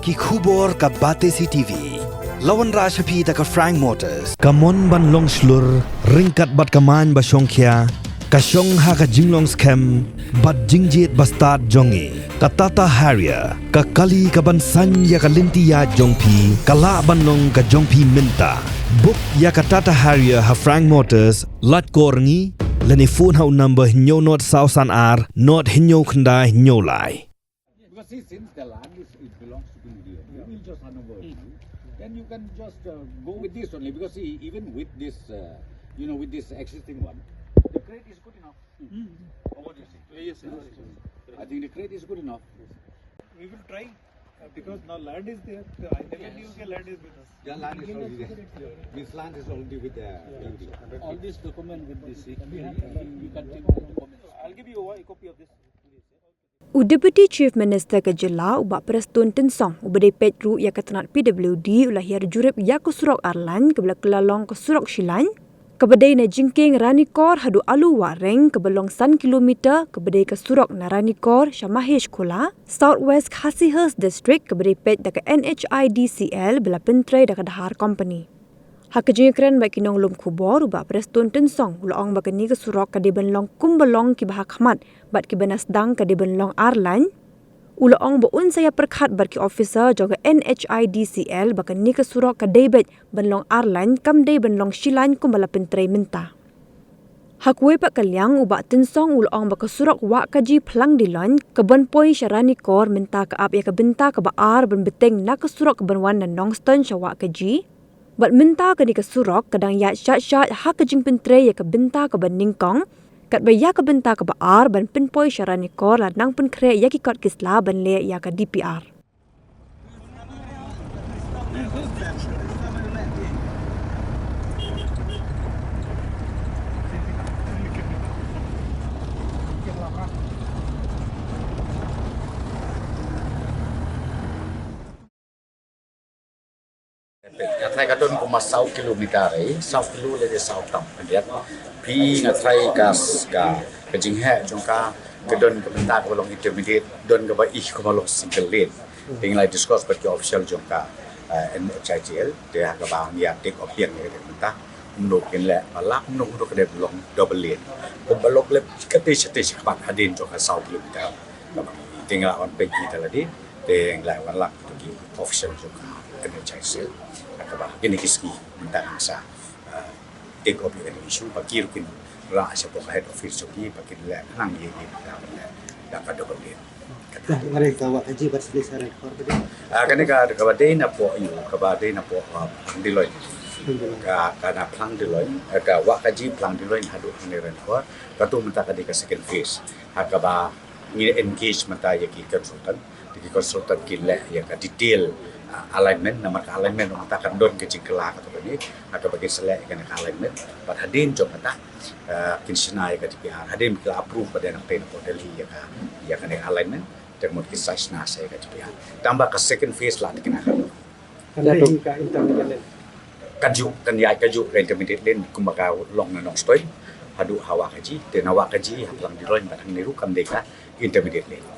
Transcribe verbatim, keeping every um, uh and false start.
Ki khubor ka Batesi T V. La wanrah sha phi da ka Frank Motors. Ka mon ban long shlur, ryngkat bad ka main ba shongkhia, ka shong ha ka jinglong skhem bad jingjied ba stad jong ngi. Ka Tata Harrier, ka kali ka ban saiñ ïa ka lynti ïaid jong phi, ka lah ban long ka jong phi mynta. Book ïa ka Tata Harrier ha Frank Motors, lait kor ngi, lane phone ha u number hynñiew nod saw san ar, nod hynñiew khyndai hynñiew lai. Because see, since the land is, it belongs to P W D, we will just hand over to you. Then you can just uh, go with this only. Because see, even with this, uh, you know, with this existing one, the grade is good enough. Or what do you say? Yes, yes. I think the grade is good enough. We will try uh, because now land is there. I never knew the land is with us. Yeah, land is already there. This land is already with the P W D. All this document with this, you can take the document. I'll give you a copy of this. U Deputy Chief Minister ka jylla, u Bah Prestone Tynsong, uba dei peit ruh ïa ka tnat P W D, u la hiar jurip ïa ka surok ar lane, kaba la kylla long ka surok shi lane, kaba dei na jingkieng Ranikor haduh Alu Wahreng, kaba long san kilometer, kaba dei ka surok na Ranikor sha Mahesh Khola, South West Khasi Hills District, kaba dei peit da ka N H I D C L, ba la pyntrei da ka Dhar Company. Ha ka jingïakren bad ki nonglum khubor, u Bah Prestone Tynsong u la ong ba kane ka surok ka dei ban long kumba long kiba ha khmat bad kiba na sdang, ka dei ban long ar lane. U la ong ba un sa ïa pyrkhat bad ki officer jong ka N H I D C L ba kane ka surok ka dei beit ban long ar lane, kam dei ban long shi lane kumba la pyntrei mynta. Ha kawei pat ka liang, u Bah Tynsong u la ong ba ka surok Wahkaji Phlang Diloin, ka ban poi sha Ranikor mynta, ka ap ïa ka bynta kaba ar ban bteng na ka surok ka ban wan na Nongstoiñ sha Wahkaji. Bad mynta kane ka surok ka dang ïaid shait shait ha ka jingpyntrei ïa ka bynta kaba nyngkong, katba ïa ka bynta kaba ar ban pynpoi sha Ranikor la nang pynkhreh ïa ki kot ki sla ban leh ïa ka D P R. Ka tnai ka don kumba saw kilometer eh, saw kilo lane saw tam. Khyndiat. Phi nga tnai ka, ka, ka jingheh jong ka, ka don ka bynta kaba long intermediate, don kaba ih kumba long single lane. Te ngi la discuss bad ki official jong ka, eh, N H I D C L, te ha kaba ngi ïa take off biang ïa ka bynta. Kumno kin leh ba lah, kumno kumno ka dei ban long double lane. Kumba long leh kate shate shakhmat hadien jong ka saw kilometer. Kaba te ngi la wan peit ïa ka lade. Te ngi la wan lang to ki official jong ka N H I D C L. Kaba kine ki sngi mynta ngi sa, ah, take up ïa kane ka issue ba ki ruh kin rah shapoh ka head office jong ki ba kin leh khnang ïa ki da ban leh da ka double lane. Kata. Dah, kane ka Wahkaji bad sini sa Ranikor ba dei? Ah, kane ka, kaba dei napoh ïa u, kaba dei napoh, ah, Phlang Diloin. Phlang Diloin. Ka, ka na Phlang Diloin, eh, ka Wahkaji Phlang Diloin haduh hangne Ranikor. Katu mynta ka dei ka second phase. Ha kaba ngi engage mynta ïa ki consultant, ïa ki consultant ki leh ïa ka detail, ah, alignment, namar ka alignment mynta kan don ka jingkylla katto katne, ha kaba kin sa leh ïa kane ka alignment, bad hadien jong kata, ah, kin shna ïa ka D P R, hadien ba ki la approve bad ïa nangta napoh Delhi ïa ka, ïa kane ka alignment, te mut kin sa shna sa ïa ka D P R. Tangba ka second phase la te kin ïa ka Kan dei ka intermediate lane. Kan ju, kan ïa ka ju ka intermediate lane kumba ka long na Nongstoiñ haduh ha Wahkaji, te na Wahkaji ha Phlang Diloin bad hangne ruh kan dei ka intermediate lane.